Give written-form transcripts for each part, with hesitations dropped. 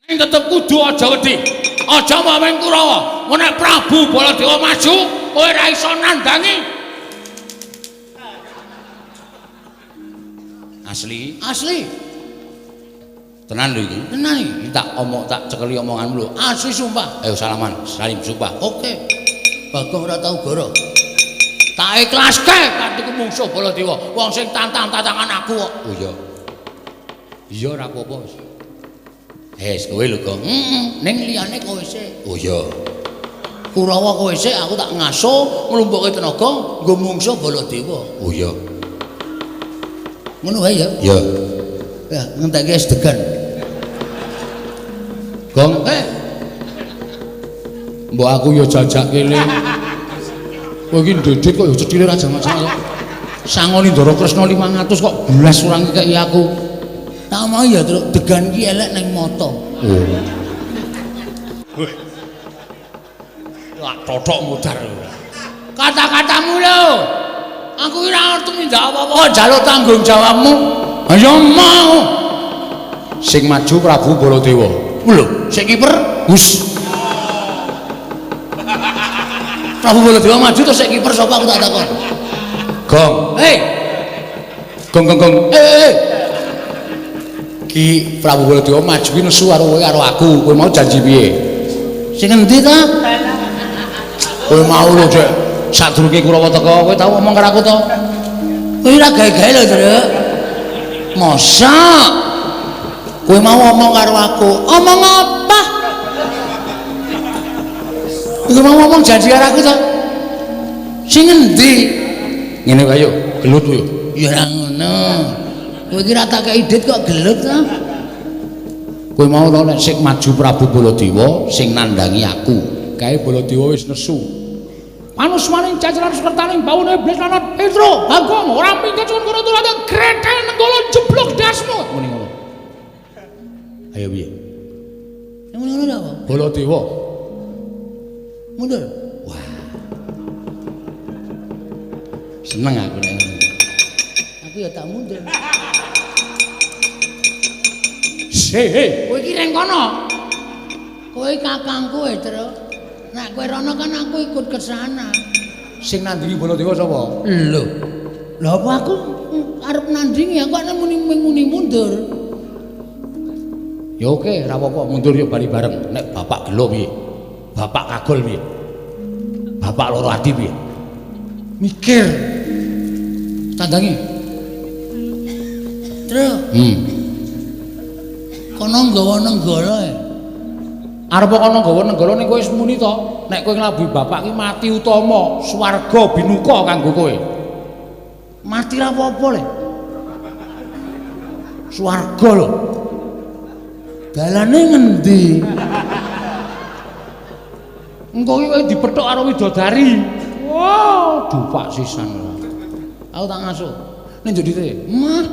Ning tetep kudu aja wedi. Aja maweng Kurawa. Nek Prabu Baladewa maju, kowe ora iso nandangi. Asli, asli. Tenan lho iki. Tenan iki. Tak omong, tak cekeli omonganmu lho. Asli sumpah. Ayo salaman, salim sumpah. Oke. Bagong ora tau goro. Tak ikhlaske katiku mungsuh Baladewa. Wong sing tantang-tantangan aku kok. Oh iya. Iya ora apa-apa wis. Wis kowe lho, Gong. Heeh, ning liyane kowe sik. Oh iya. Kurawa kowe sik, aku tak ngaso nglumpukke tenaga nggo mungsuh Baladewa. Oh iya. Ngono wae ya. Iya. Ya, ngentekke es degan. Gong, Mbok aku ya jajak kene. Kowe iki ndedit kok ya cethile ra jamak-jamak. Sangoni Ndara Kresna 500 kok blas ora ngekeki aku. Tak mau ya, Truk, degan ki elek ning mata. Oh. Wah, tothok mudar. Kata-katamu lho. Aku ora ngerti mindak apa-apa, njaluk tanggung jawabmu. Ayo mau. Sing maju Prabu Baladewa. Lho, sing kiper Hus. Prabu Baladewa maju terus sing kiper sapa aku tak takon. Gong. Hei. Gong gong gong. Eh. Ki Prabu Baladewa maju ki nesu karo kowe karo aku. Kowe mau janji piye? Sing endi ta? Kowe mau lho, Dek. Sadurunge Kurawa teka, kowe tau ngomong karo aku to? Kowe ora gawe-gawe lho, Truk. Mosok kowe mau ngomong karo aku? Omong apa? Kowe mau ngomong janji karo aku to? Sing endi? Ngene wae yo, gelut yo. Ya ora ngono. Kowe iki ora tak kei dit kok gelut to? Kowe mau to nek sing maju Prabu Baladewa sing nandangi aku. Kae Baladewa wis nesu. Panusmaning cacaran sukertaning bawune iblis lanat Petro Bagong ora minggat cuwun kono turate grethel nenggala jeblok dasmu. Muni ngono. Ayo piye? Muni ngono apa? Baladewa. Mundur. Wah. Seneng aku nek ngono. Aku ya tak mundur. Hei, kowe iki reng kono. Kowe kakangku e, Truk. Nek kowe rono kan aku ikut ke sana. Sing nandingi Baladewa sapa? Lho. Lha apa aku arep nandingi aku ana muni mundur. Ya oke, ora apa-apa, mundur ya bali bareng. Nek bapak gelo piye? Bapak kagol piye? Bapak loro ati piye? Mikir. Tandangi. Truk. Kono nggawa nenggala e. Arep kono nggawa nenggala ning kowe wis muni to? Nek kowe nglabuhi bapak ki mati utama, swarga binuka kanggo kowe. Mati ra apa-apa le. Swarga lho. Dalane ngendi? Engko ki kowe dipethuk karo widodari. Wow, dupak sisan. Aku tak ngasuh. Ning njodite. Mah.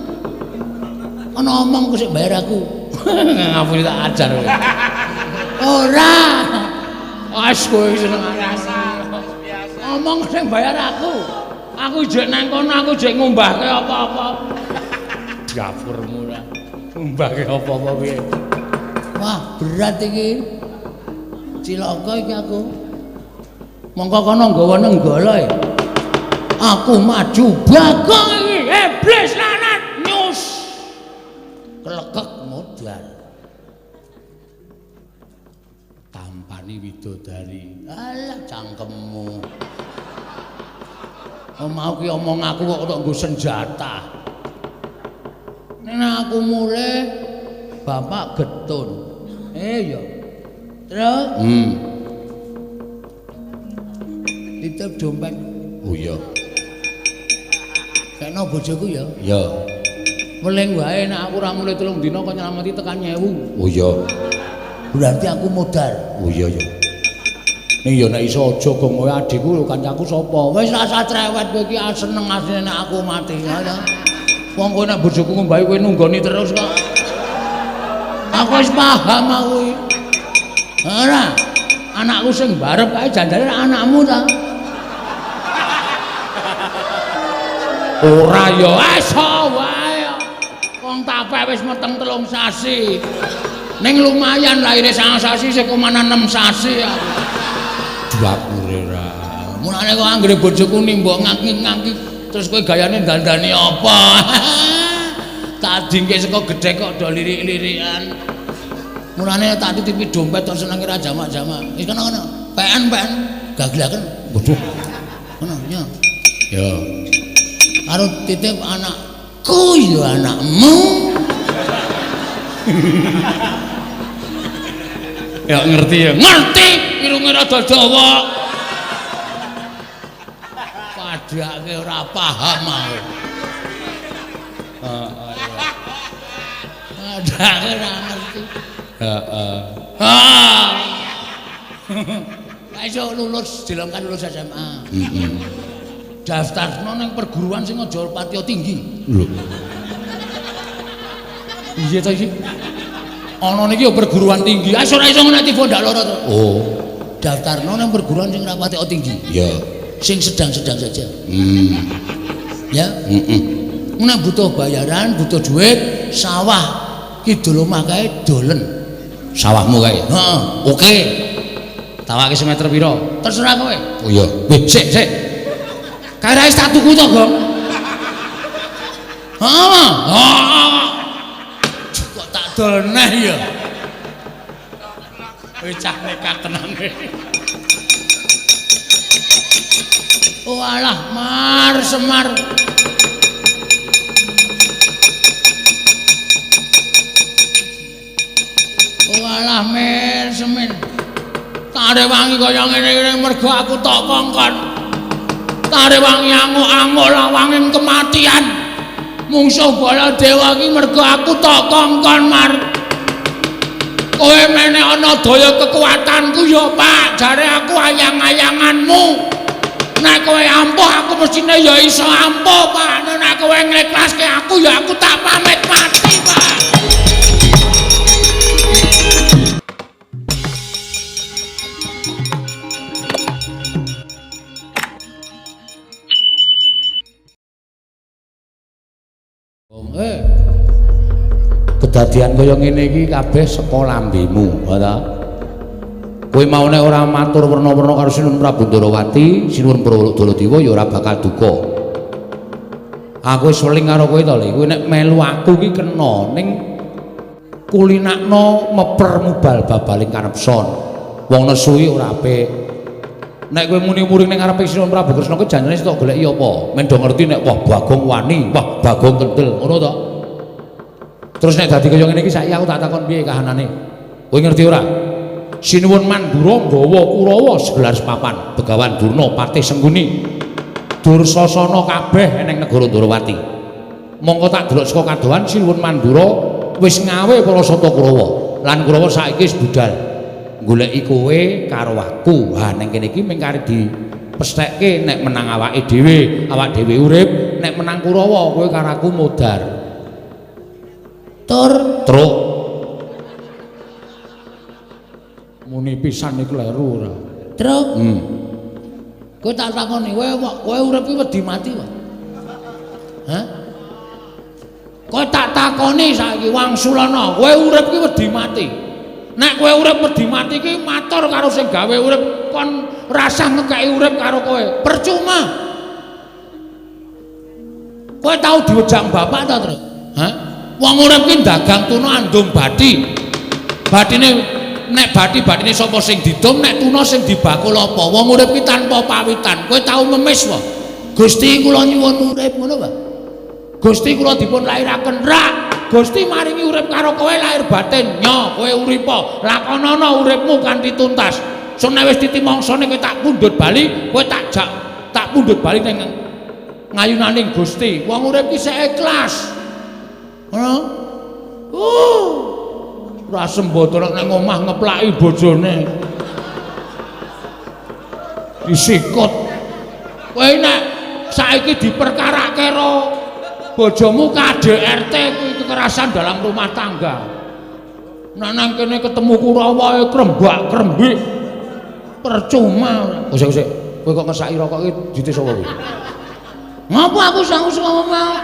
Ana omong ku sik bayar aku. Ngapune tak ajar kowe. Ora. Wis kowe seneng biasa. Omong sing bayar aku. Aku jek nang kono aku jek ngumbahke apa-apa. Dapurmu ora. Ngumbahke apa-apa piye? Wah, berat iki. Cilaka iki aku. Mongko kono nggawa nenggala e. Aku maju Bagong iki, iblis lanat nyus. Klekek modal. Tampani widodari. Alah cangkemmu. Oh, mau ki omong aku kok tok nggo senjata. Nek aku mulih bapak getun. Ya. Terus? Titip dompet. Oh iya. Kena bojoku ya. Iya. Weling wae nek aku ora mulih 3 dina kok nyelameti tekan 1000. Oh iya. Berarti aku modar. Oh iya iya. Ning ya nek iso aja gong kowe adikku lho kancaku sapa? Wis rasa cerewet kowe iki seneng asline nek aku mati. Wong kowe nek bojoku ngombahi kowe nunggoni terus kok. Aku wis paham aku iki. Ora. Anakku sing barep kae jandane anakmu ta. Ora ya iso wae. Wong tapek wis meteng 3 sasi. Ning lumayan lahire 9 sasi sik 6 sasi aku. Dapure ra. Mulane kok anggere bojoku nimbok ngaki-ngaki terus kowe gayane dandani apa? Tak dingke saka gedhe kok do lirik-lirikan. Mulane tak titipi dompet tok senenge ra jamak-jamak. Wis kono-kono. PN gaglaken. Waduh. Kono nya. Ya. Karo titip anakku ya anakmu. Ya ngerti ya. Ngerti, irunge rada dawa. Padhake ora paham aku. Heeh. Padhake ora ngerti. Heeh. Ha. Lah iso lulus dilongkan lulus SMA. Heeh. Daftarno ning perguruan sing aja patiya tinggi. Lho. Piye ta iki? Ana niki ya perguruan tinggi. Ah ora iso nek tiba ndak lara to. Oh. Daftarno nang perguruan sing ora patiya tinggi. Iya. Sing sedang-sedang saja. Ya, heeh. Nek butuh bayaran, butuh duit, sawah kidul omah kae dolen. Sawahmu kae? Heeh. Oke. Tawake semeter pira? Terserah kowe. Oh iya. Weh, sik, sik. Kae ra wis tak tuku to, Gong? Heeh. Heeh. Kok tak dol neh ya. Wis cah nekat tenan. Oh alah, Mar Semar. Oh alah, Mir Semin. Tak rewangi kaya ngene-ngene mergo aku tok kongkon. Tak rewangi anguk-anguk lawanging kematian. Mungsuh Baladewa iki mergo aku tok kongkon, Mar. Kowe mene ana daya kekuatanku ya, Pak. Jare aku ayang-ayanganmu. Nek kowe ampuh aku mestine ya iso ampuh, Pak. Nek kowe ngleklaske aku ya aku tak pamit mati, Pak. Kedadian kaya ngene iki kabeh saka lambemu, ha ta? Kowe maune ora matur werna-werna karo Sinuwun Prabu Ndorowati, Sinuwun Baladewa ya ora bakal duka. Aku wis weling karo kowe to, Le. Kowe nek melu aku iki kena ning kulinakno meper mubal babaling kanepson. Wong nesu iki ora apik. Nek kowe muni muring ning ngarepe Sinuwun Prabu Kresna kuwi janjane sing tok goleki apa? Men do ngerti nek wah Bagong wani, wah Bagong kendel, ngono to. Terus nek dadi kaya ngene iki saiki aku tak takon piye kahanane. Kowe ngerti ora? Sinuwun Mandura nggawa Kurawa segelar sepapan, Begawan Durna patih Sengguni. Dursasana kabeh ning negara Ndorowati. Mongko tak delok saka kadohan Sinuwun Mandura wis ngawe para sata Kurawa. Lan Kurawa saiki wis budal goleki kowe karo aku. Ha ning kene iki mung kari dipesthekke nek menang awake dhewe, awak dhewe urip, nek menang Kurawa kowe karo aku modar. Tur truk. Muni pisan iki kleru ora. Truk. Kowe tak takoni, kowe urip iki wedi mati wae. Hah? Kowe tak takoni saiki Wangsulana, kowe urip iki wedi mati. Nek kowe urip wedi mati iki matur karo sing gawe urip kon rasah ngekeki urip karo kowe. Percuma. Kowe tau diwejang bapak ta, Truk? Hah? Wong urip ki dagang tuna andum bathi. Bathine nek bathi-bathine sapa sing didum, nek tuna sing dibakul apa? Wong urip ki tanpa pawitan. Kowe tau memis wae. Gusti kula nyuwun urip ngono, Pak. Gusti kula dipun lairaken rak. Gusti maringi urip karo kowe lahir batin. Nyo, kowe uripa, lakonana uripmu kanthi tuntas. Sun nek wis titi mangsane kowe tak pundhut bali, kowe tak jak tak pundhut bali ning ngayunaning Gusti. Wong urip ki sik ikhlas. Ngono. Ora sembodo nek omah ngeplaki bojone. Disikut. Kowe nek saiki diperkarake karo bojomu KDRT kuwi kekerasan dalam rumah tangga. Nek nang kene ketemu Kurawa krembak-krembik. Percuma. Sik sik, kowe kok ngesaki rokok iki dite sapa kowe? Ngopo aku sangu ngomong?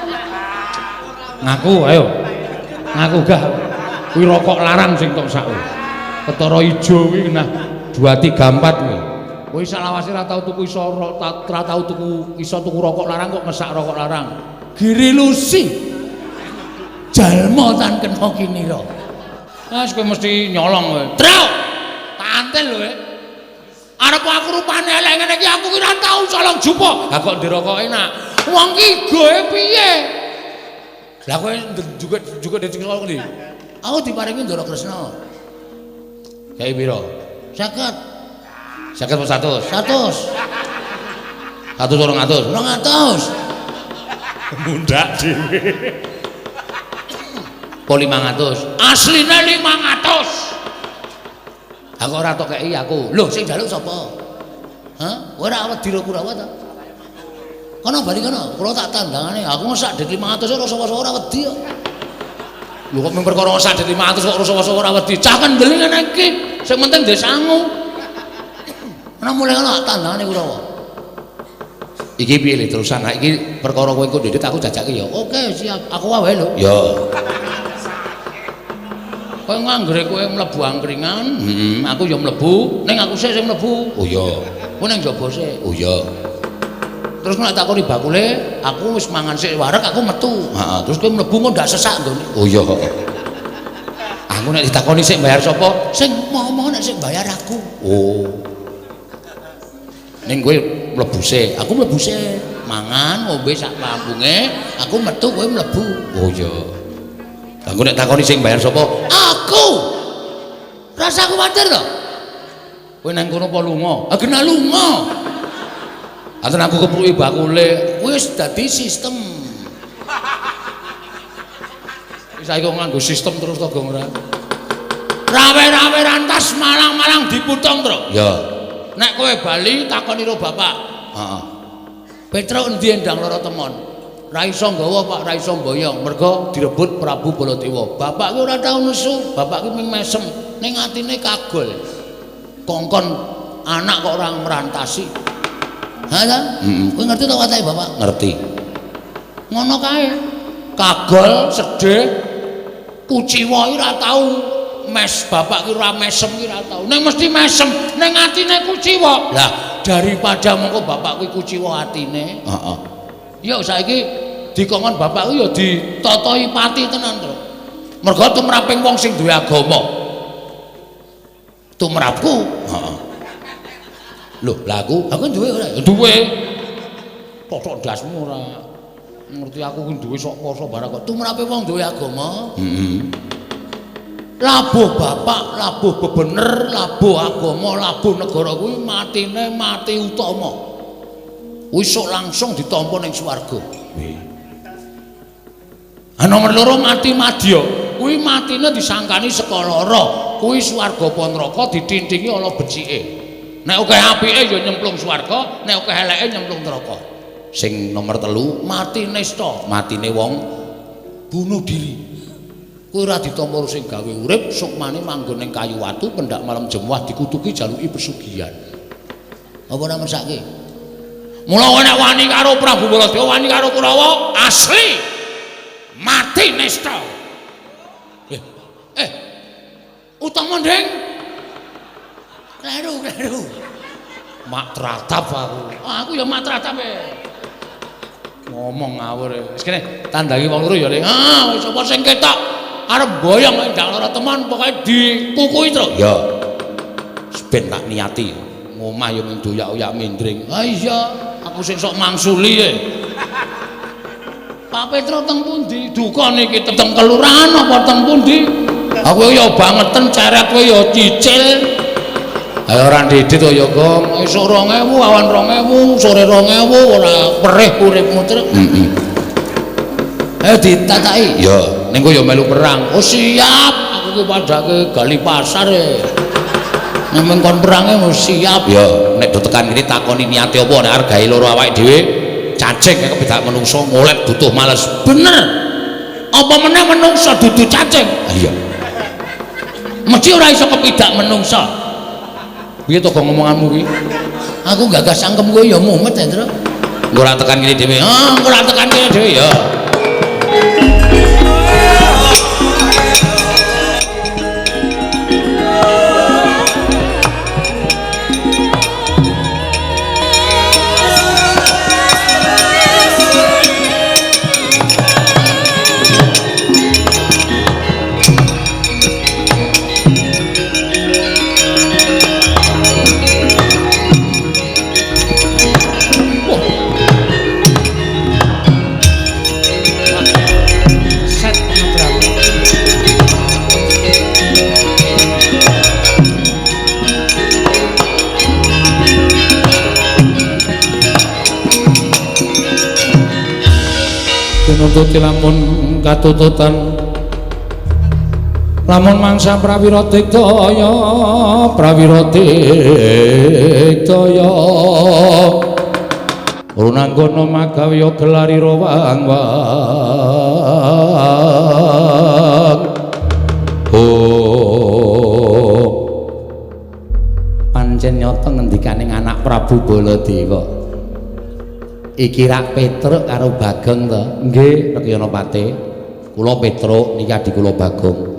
Ngaku ayo. Ngaku gah. Kuwi rokok larang sing tok sak. Ketara ijo kuwi nah 2 3 4 kuwi. Kowe salawase ora tau tuku iso ora tau tuku iso tuku rokok larang kok ngesak rokok larang. Giri Lusi. Jalma tan kena kinira. Ah, kowe mesti nyolong kowe. Truk. Tantel lho kowe. Arep aku rupane elek ngene iki aku ki ora tau colong jupuk. Lah kok ndirokok enak. Wong ki goe piye? Lah kowe juga dicolong ndi? Aku diparingi Ndara Kresna. Kae pira? 50. 50 apa 100? 100. 100 200. 200. Mundak dhewe. Po 500. Asline 500. Aku ora tok kei aku. Lho sing njaluk sapa? Hah? Ora wedi ro Kurawa ta? Kono bali kono, kula tak tandangane. Aku ngesak dit 500 ora sapa-sapa ora wedi kok. Lho kok mung perkara ngesak dit 500 kok ora sapa-sapa ora wedi. Cah kendel ngene iki. Sing penting ndek sangu. Ana mulai kono tak tandangane Kurawa. Iki piye le terusan? Nah iki perkara kowe engko ndedit aku jajake ya. Oke, siap. Aku wae lho. Ya. Kowe nganggere kowe mlebu angkringan, heeh, aku ya mlebu, ning aku sik sing mlebu. Oh iya. Kowe ning jaba sik. Oh iya. Terus nek takoni bakule, aku wis mangan sik wareg aku metu. Heeh, terus kowe mlebu kok ndak sesak nggone. Oh iya. Aku nek ditakoni sik bayar sapa? Sing ngomong nek sik bayar aku. Oh. Ning kowe mlebu sik, aku mlebu sik. Mangan ngombe sak pampunge, aku metu kowe mlebu. Oh iya. Aku nek takoni sing bayar sapa? Aku. Rasa kuwatir to. Kowe nang kono apa lunga? Ah kena lunga. Aten aku kepruki bakule, wis dadi sistem. Wis saiki kok nganggo sistem terus to, Gong ora. Rawe-rawe rantas malang-malang diputong, Tru. Ya. Nek kowe bali takoni ro bapak. Heeh. Petruk endi endang lara temon? Ra iso nggawa Pak, ra iso mboyong, mergo direbut Prabu Baladewa. Bapak ki ora tau nesu, bapak ki mung mesem, ning atine kagol. Kongkon anak kok ora merantasi. Ha ta? Heeh. Kowe ngerti to watake bapak? Ngerti. Ngono kae. Kagol, sedih, kuciwa ki ora tau mes, bapak ki ora mesem ki ora tau. Ning mesti mesem, ning atine kuciwa. Lah, daripada mengko bapak kuwi kuciwa atine. Heeh. Ya saiki dikongkon bapak kuwi ya ditatahi pati tenan to. Mergo tumraping wong sing duwe agama. Tumrapku. Heeh. Lho, lah aku duwe ora? Duwe. Totok ndasmu ora. Ngerti aku kuwi duwe sok poso barang kok. Tumrape wong duwe agama. Heeh. Labuh bapak, labuh bebener, labuh agama, labuh negara kuwi matine mati utama. Wis langsung ditampa ning swarga. Nggih. Ah nomor loro mati madya. Kuwi matine disangkani saka lara. Kuwi swarga apa neraka ditintingi ala becike. Nek akeh apike ya nyemplung swarga, nek akeh eleke nyemplung neraka. Sing nomor 3 mati nista, matine wong bunuh diri. Kuwi ora ditampa sing gawe urip, sukmane manggon ning kayu watu pendak malam jemuah dikutuki jaluki pesugihan. Apa ora mesake? Mula nek wani karo Prabu Baladewa, wani karo Kurawa, asli mati nista. Utama ndeng. Kleru, kleru. Mak tratap aku. Aku ya mak tratap e. Ngomong ngawur. Wis kene tandangi wong loro ya, Le. Ah, wis sapa sing ketok arep boyong ndang lara teman pokoke dikukui terus. Ya. Ben tak niati. Ngomah ya mung doyak-oyak mindring. Ha iya, aku sing sok mangsuli e. Pak Petro teng pundi? Duka niki teng kelurahan apa teng pundi? Aku ya bangeten ceret kowe ya cicil. Ayo ora ndidit to ya, Gong. Esuk 2000, awan 2000, sore 2000 ora perih uripmu truk. Heeh. Ayo ditataki. Ya, ning kowe ya melu perang. Oh siap, aku ki padake gali pasar e. Nek kon perange mesti siap. Ya, nek do tekan kene takoni niate apa nek arep gawe loro awake dhewe, cacing nek kebedak menungso ngolet butuh males. Bener. Apa meneh menungso dudu cacing? Iya. Mesti ora iso kepidak menungso. Piye to gong ngomonganmu kuwi? Aku gagas cangkem kowe ya mumet, Hendro. Engko ora tekan kene dhewe. Ah, engko ora tekan kene dhewe ya. Putih lamun katututan lamun mangsa prawira digdaya prawira digdaya runanggono magawe gelarira wang wang. Oh pancen nyata ngendikaning anak Prabu Baladewa iki rak Petruk karo Bagong to? Nggih Rekyana Pate, kula Petruk niki adhi kula Bagong.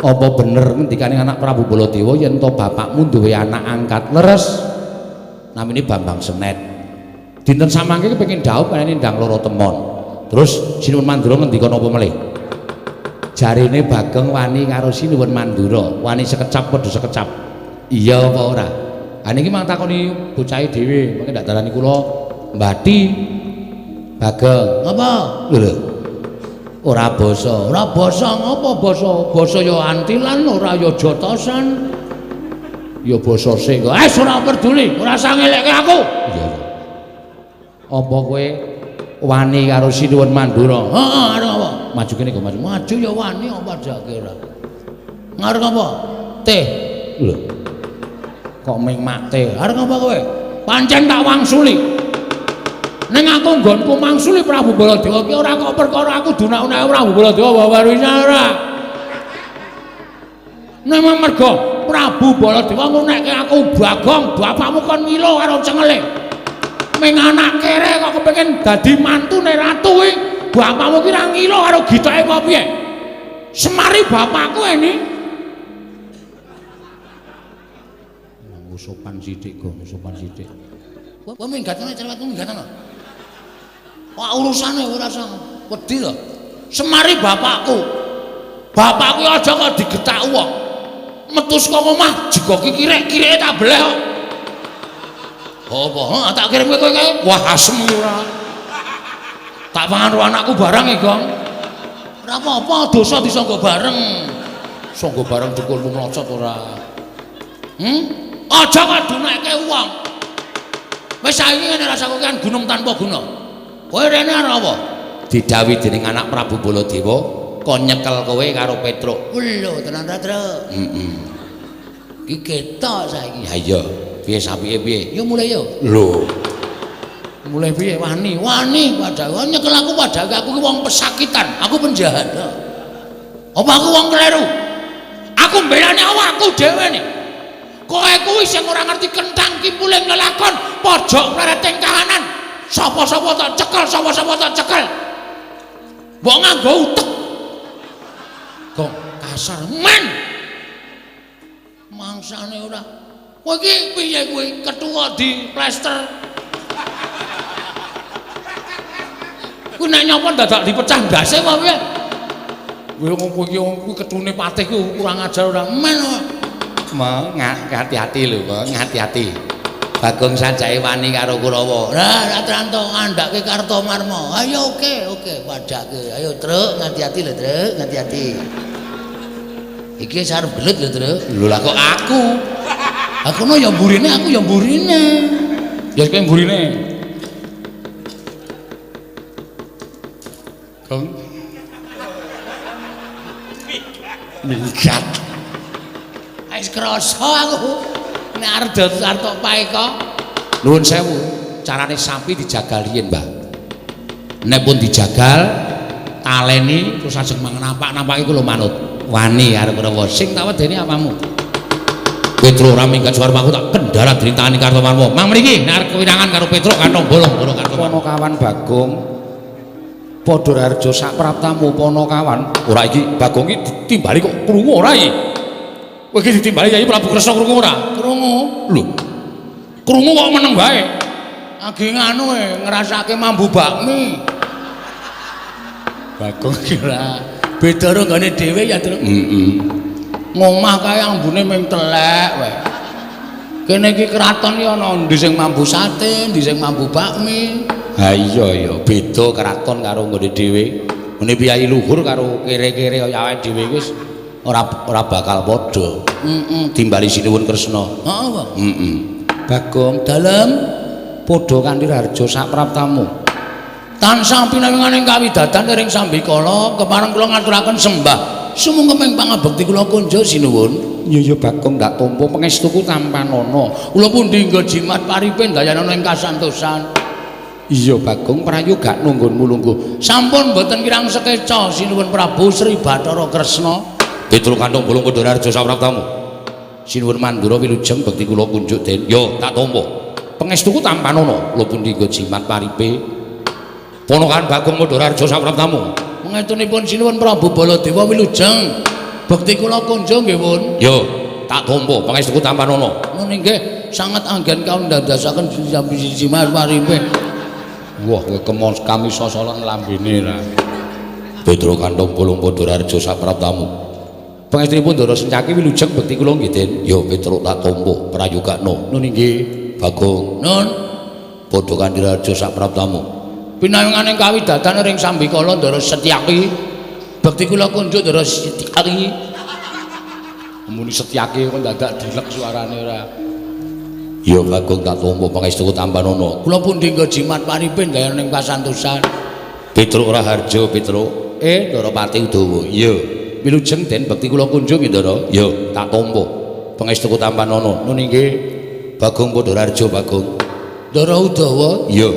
Apa bener ngendikane anak Prabu Baladewa yen to bapakmu duwe anak angkat? Leres, namine Bambang Senet. Dinten samangke kepengin dhaup kanene Ndang Loro Temon. Terus Sinuwun Mandura ngendika napa melih? Jarine Bagong wani karo Sinuwun Mandura, wani sekecap padha sekecap. Iya apa ora? Ha niki mang takoni bocahe dhewe, mengke ndak darani kula mbati. Bagong, ngapa? Lho ora basa, ora basa ngapa basa? Basa ya antilan, ora ya jotosan. Ya basa sing. Wis ora peduli, ora usah ngelekke aku. Iya. Apa kowe wani karo Sinuwun Mandura? Heeh, arep apa? Maju kene kok maju. Maju ya wani apa jake ora. Ngarep apa? Teh. Lho. Kok ming mate? Arep apa kowe? Pancen tak wangsuli. Ning aku nggonku mangsuli Prabu Baladewa ki ora kok perkara aku dunak-unake Prabu Baladewa wawarina ora. Ning mergo Prabu Baladewa ngunekke aku Bagong, bapakmu kon ngilo karo cengele. Ming anak kere kok kepengin dadi mantune ratu kuwi, bapakmu ki ra ngilo karo gitoke apa piye? Semari bapakku ini. Nganggo sopan sithik, Gong, sopan sithik. Kowe minggat ana cerewetmu minggat ana. Wah urusane ora usah wedi to. Semari bapakku. Bapakku aja kok digetak wong. Metu saka omah jegoki kirek-kireke tak beleh kok. Apa? Heeh, tak kirim kowe kae. Wah asem ora. Tak pangan karo anakku barang e, Gong. Ora apa-apa, dosa disangga bareng. Sangga bareng dukulmu mlocot ora. Aja kok dunekke wong. Wis saiki ngene rasaku kan gunung tanpa guna. Kowe rene arep apa? Didhawuhi dening anak Prabu Baladewa kon nyekel kowe karo Petruk. Lho, tenan ra, Truk? Heeh. Iki ketok saiki. Ha iya, piye sapike piye? Yo mulai yo. Lho. Mulai piye wani? Wani padahal nyekel aku padahal aku ki wong pesakitan, aku penjahat. Apa aku wong kleru? Aku mbelani awakku dhewe nih. Kowe kuwi sing ora ngerti kentang kimpuling lelakon, pojok plereting kahanan. Sapa-sapa tak cekel, sapa-sapa tak cekel. Mbok nganggo utek. Gong kasar men. Mangsane ora. Kowe iki piye kuwi ketua di plester. Kuwi nek nyapa dadak dipecah ndase apa piye? Kowe wong iki wong kuwi ketune patih kuwi kurang ajar ora men. Hati-hati lho, hati-hati. Bagong sajake wani karo Kurawa. Lah, ra tranto ngandhake Kartomarma. Ayo oke, oke, padhake. Ayo, Truk, ngati-hati lho, Truk, ngati-hati. Iki wis arep gelut lho, Truk. Lho lah kok aku? Aku no ya mburine, aku ya mburine. Ya kowe mburine. Gong. Minggat. Wis krasa aku. Nek arep arep tok paeka. Nuwun sewu, carane sapi dijagal riyin, Mbah. Nek pun dijagal, taleni terus ajeng mangan napak-napake kula manut. Wani arep Kurawa, sing tak wedeni apamu? Petruk ora minggat suwarmaku tak kendala dening tangane Kartomarma. Mang mriki nek arep kewirangan karo Petruk kantong bolong karo Kartomarma. Panakawan Bagong padha harja sak praptamu Panakawan. Ora iki Bagong iki ditimbali kok krungu ora iki? Kowe iki ditimbali Yayi Prabu Kresna krungu ora? Krungu. Lho. Krungu kok meneng wae. Agi nganu e ngrasake mambu bakmi. Bagong iki ora beda karo nggone dhewe ya, Truk. Heeh. Ngomah kae ambune ming telek wae. Kene iki kraton iki ana endi sing mambu sate, endi sing mambu bakmi. Ha iya ya, beda kraton karo nggone dhewe. Ngene piyayi luhur karo kere-kere kaya awake dhewe wis ora bakal padha. Heeh. Timbali Sinuwun Kresna. Heeh, Pak. Heeh. Bagong dalem padha kanthi raharja sak praptamu. Tansah pinawinganing kawidadan ring sambikala kepareng kula ngaturaken sembah sumangga pangabekti kula kunjuk sinuwun. Iya ya Bagong ndak tampa pangestuku tampanana. Kula pundi nggo jimat paripe ndayanana ing kasantosan. Iya Bagong prayoga nunggonmu lungguh. Sampun mboten kirang sekeca sinuwun Prabu Sri Bathara Kresna. Petruk Kanthong Bolong Pandharaharja sapraptamu. Sinuwun Mandura wilujeng bekti kula kunjuk den. Yo tak tampa. Pangestuku tampanana. Kula pundi nggo jimat paripe. Ponokan Bagong Pandharaharja sapraptamu. Pangestunipun sinuwun Prabu Baladewa wilujeng. Bekti kula kunjuk nggih pun. Yo tak tampa pangestuku tampanana. Nun inggih sanget anggen kawula ndandasaken jimat paripe. Wah kowe kemon kami sosolan lambene ra. Petruk Kanthong Bolong Pandharaharja sapraptamu. Pangestunipun Ndara Sencaki wilujeng bekti kula nggih Den. Ya Petruk tak tampa prayogakno. Nun inggih Bagong. Nun padha Kandhiraharja sapraptamu. Pinayunganing kawidadan ring sambikala Ndara Setyaki. Bekti kula kunjuk Ndara Setyaki. Muni Setyaki kok dadak dilek suarane ora. Ya Bagong tak tampa pangestuku tampanana. Kula pundi nggo jimat paripe ndayana ing kasantosan. Petruk Raharja Petruk. Ndara Pati Udawa. Iya. Wilujeng den bekti kula kunjung nggih Ndara. Ya tak tampa pangestuku tampanana. Nun inggih Bagong Pandharaharja Bagong. Ndara Udawa. Iya.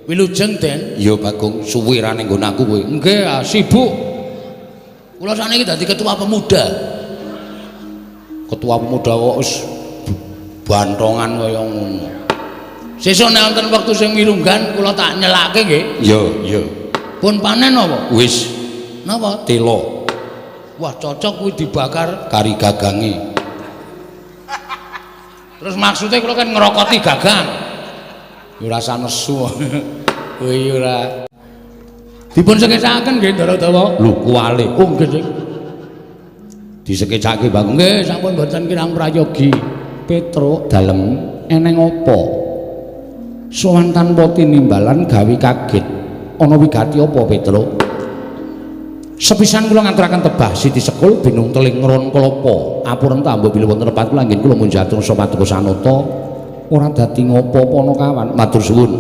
Wilujeng den. Ya Bagong suwe ra ning nggon aku kowe. Nggih sibuk. Kula sakniki dadi ketua pemuda. Ketua pemuda kok wis bantongan kaya ngono. Sesuk nek wonten wektu sing mirunggan kula tak nyelake nggih. Iya, iya. Pun panen apa? Wis. Napa? Telo. Wah cocok kuwi dibakar kari gagange. Terus maksudnya kula kan ngerokoti gagang. Ya ora usah nesu. Kowe ora. Dipun sekecakaken nggih Ndara Dawa. Lho kuwale. Oh nggih. Disekecake Bagong. Nggih sampun mboten kirang prayogi. Petruk dalem eneng apa? Sowan tanpa tinimbalan gawe kaget. Ana wigati apa Petruk? Sepisan kula ngaturaken tebah Siti Sekul binung teling ngron kelapa. Apuren ta mbok bilih wonten lepat kula anggen kula munjatur paduka sanata. Ora dadi ngopo-apa ana kawan. Matur suwun.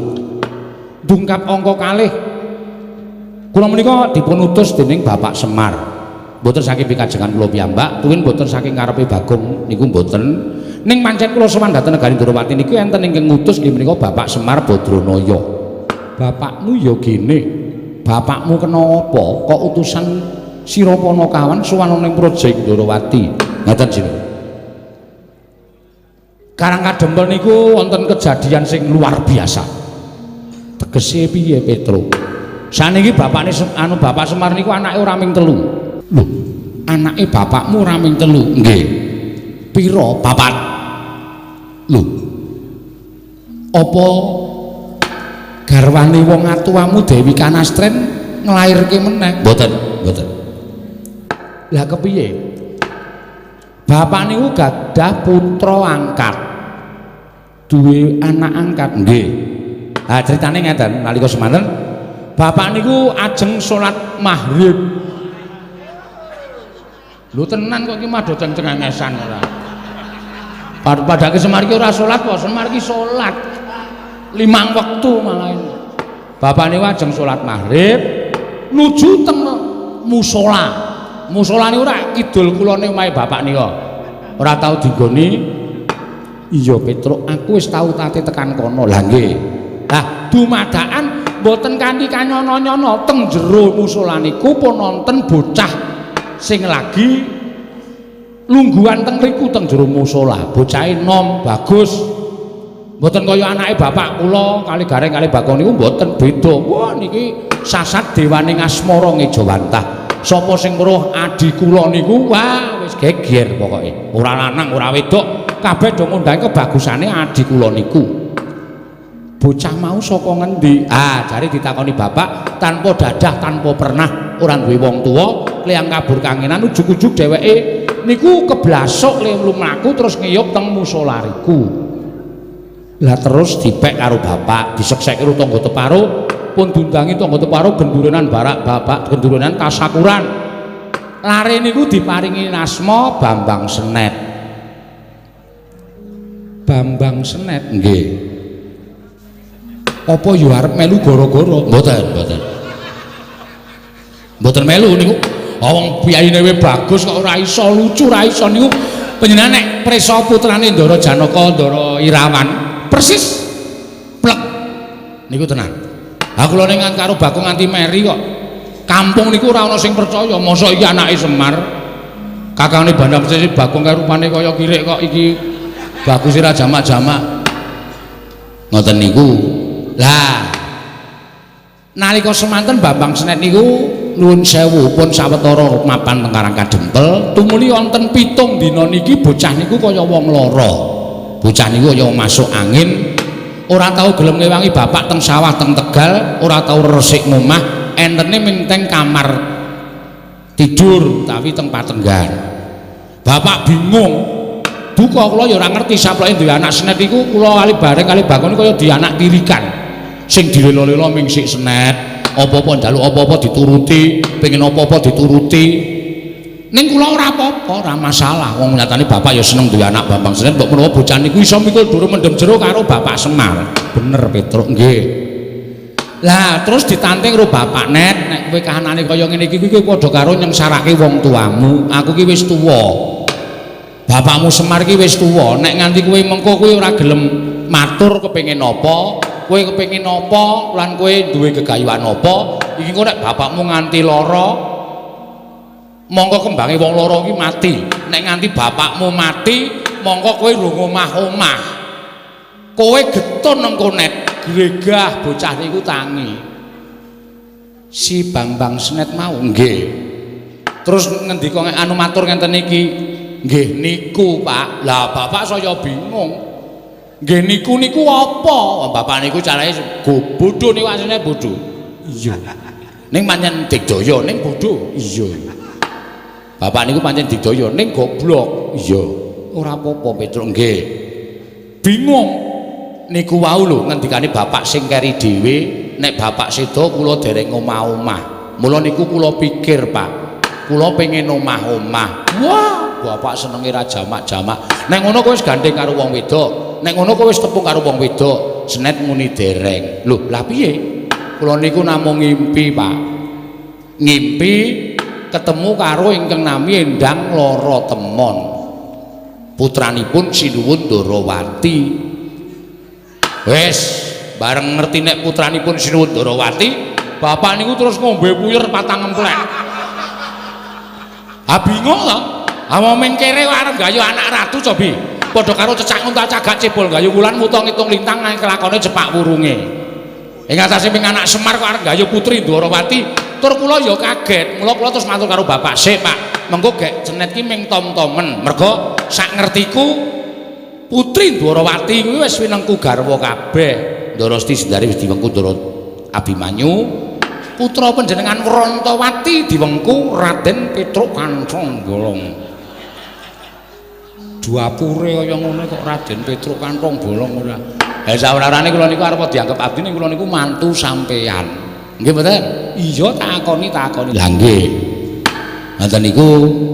Dungkap angka kalih. Kula menika dipun utus dening Bapak Semar. Mboten saking pikajengan kula piyambak, tuwin mboten saking karepe Bagong niku mboten. Ning pancen kula sowan dhateng negari Ndorowati niku enten ingkang ngutus nggih menika Bapak Semar Badranaya. Bapakmu ya gene. Bapakmu kena apa kok utusan sira Panakawan sowan ning Praja Ndorowati. Ngaten jeneng. Karang Kadempel niku wonten kejadian sing luar biasa. Tegese piye Petruk? Saniki bapakne anu Bapak Semar niku anake ora ming telu. Lho, anake bapakmu ora ming telu? Nggih. Pira? Papat. Lho. Apa garwane wong atuwamu Dewi Kanastren nglairke meneh? Mboten, mboten. Lah kepiye? Bapak niku gadah putra angkat. Duwe anak angkat. Nggih. Ha critane ngeten, nalika semanten bapak niku ajeng salat maghrib. Lho tenan kok iki mah do cengengesan ora. Padake Semar iki ora salat kok, Semar iki salat 5 wektu malah. Bapak niku ajeng salat maghrib nuju teng musala. Musala niku ora kidul kulone omahe bapak nika. Ora tau dinggoni. Iya Petruk, aku wis tau tate tekan kono. Lah nggih. Lah dumadakan mboten kanthi kanyono-nyono teng jero musala niku pun wonten bocah sing lagi lungguhan teng riku teng jero musala. Bocahe nom bagus. Mboten kaya anake bapak kula kali Gareng kali Bagong niku mboten beda. Wah niki sasat dewane ngasmara ngejawantah. Sapa sing weruh adi kula niku wah wis geger pokoke. Ora lanang ora wedok, kabeh do ngundang kebagusane adi kula niku. Bocah mau saka ngendi? Ah, jare ditakoni bapak tanpa dadah, tanpa pernah, ora duwe wong tuwa, kliyang kabur kangenan ujug-ujug dheweke niku keblasuk le mlaku terus ngiyup teng musala riku. Lah terus dipek karo bapak, disekseki karo tangga teparo, pun diundangi tangga teparo gendurenan barak bapak, gendurenan tasakuran. Lare niku diparingi asma Bambang Senet. Bambang Senet nggih. Apa ya arep melu gara-gara? Mboten, mboten. Mboten melu niku. Wong piyayine we bagus kok ora iso lucu, ora iso niku. Panjenengan nek prisa putrane Ndara Janaka, Ndara Irawan, persis plek niku tenan. Ha kula ning karo Bagong nganti meri kok. Kampung niku ora ana sing percaya, mosok iki anake Semar. Kakangane Bandam Sesi Bagong kae rupane kaya kirik kok iki bagus ora jamak-jamak. Ngoten niku. Lah nalika semanten Bambang Senet niku nuwun sewu pun sawetara mapan teng Karang Kadempel, tumuli wonten 7 dina niki bocah niku kaya wong lara. Bocah niku kaya masuk angin, ora tau gelem ngewangi bapak teng sawah teng Tegal, ora tau resik ngomah, entene ming teng kamar tidur utawi teng patenggan. Bapak bingung. Duka kula ya ora ngerti saploke duwe anak Senet iku kula kali bareng kali Bagong kaya di anak tirikan. Sing dilelo-lelo ming sik Senet, apa-apa njaluk apa-apa dituruti, pengen apa-apa dituruti. Ning kula ora apa-apa, ora masalah. Wong nyatane bapak ya seneng duwe anak Bambang Senet, mbok menawa bocah niku iso mikul dhuwur mendem jero karo Bapak Semar. Bener Petruk nggih. Lah terus ditanting karo bapak Net, nek kowe kahanane kaya ngene iki kuwi padha karo nyengsarake wong tuamu. Aku ki wis tuwa. Bapakmu Semar ki wis tuwa, nek nganti kowe mengko kowe ora gelem matur kepengin apa, kowe kepengin apa lan kowe duwe gegayuhan apa, iki engko nek bapakmu nganti lara mongko kembange wong lara iki mati. Nek nganti bapakmu mati, mongko kowe rung omah-omah. Kowe getun engko Net, gregah bocah niku tangi. Si Bambang Senet mau nggih. Terus ngendika anu matur ngenten iki, nggih niku Pak. Lah bapak saya bingung. Nggih niku niku apa? Bapak niku carane bodho niku asline bodho. Iya. Ning pancen digdaya ning bodho. Iya. Bapak niku pancen digdaya ning goblok. Iya. Ora apa-apa Petruk nggih. Bingung. Niku wau lho ngendikane bapak sing keri dhewe, nek bapak seda kula dereng omah-omah. Mula niku kula pikir, Pak. Kula pengen omah-omah. Wah, bapak senenge ra jamak-jamak. Nek ngono kowe wis gandeng karo wong wedok. Nek ngono kowe wis tepung karo wong wedok. Senet muni dereng. Lho, lah piye? Kula niku namung ngimpi, Pak. Ngimpi ketemu karo ingkang nami Endang Lara Temon. Putranipun Sinuwun Ndarawati. Wis, bareng ngerti nek putranipun Sinuwun Ndarawati, bapak niku terus ngombe puyer patang emplek. Ah bingung to. Ah wong kere arep gayu anak ratu cobi. Padha karo cecak nguntal cagak cebol gayu wulan wuta ngitung lintang nang kelakone cepak wurunge. Ing atase ping anak Semar kok arep gayu putri Ndwarawati, tur kula ya kaget. Mula kula terus matur karo bapak, "Sik, Pak, mengko gek Senet ki ming tom-tomen." Mergo sak ngertiku putri Ndwarawati kuwi wis winengku garwa kabeh. Ndara Siti Sendari wis diwengku Ndara Abimanyu. Putra panjenengan Wrantawati diwengku Raden Petruk Kanthong Bolong. Duapure kaya ngono kok Raden Petruk Kanthong Bolong ora. Ha sawerane kula niku arep dianggep abdi ning kula niku mantu sampeyan. Nggih mboten? Iya takoni takoni. Lah nggih. Ngoten niku.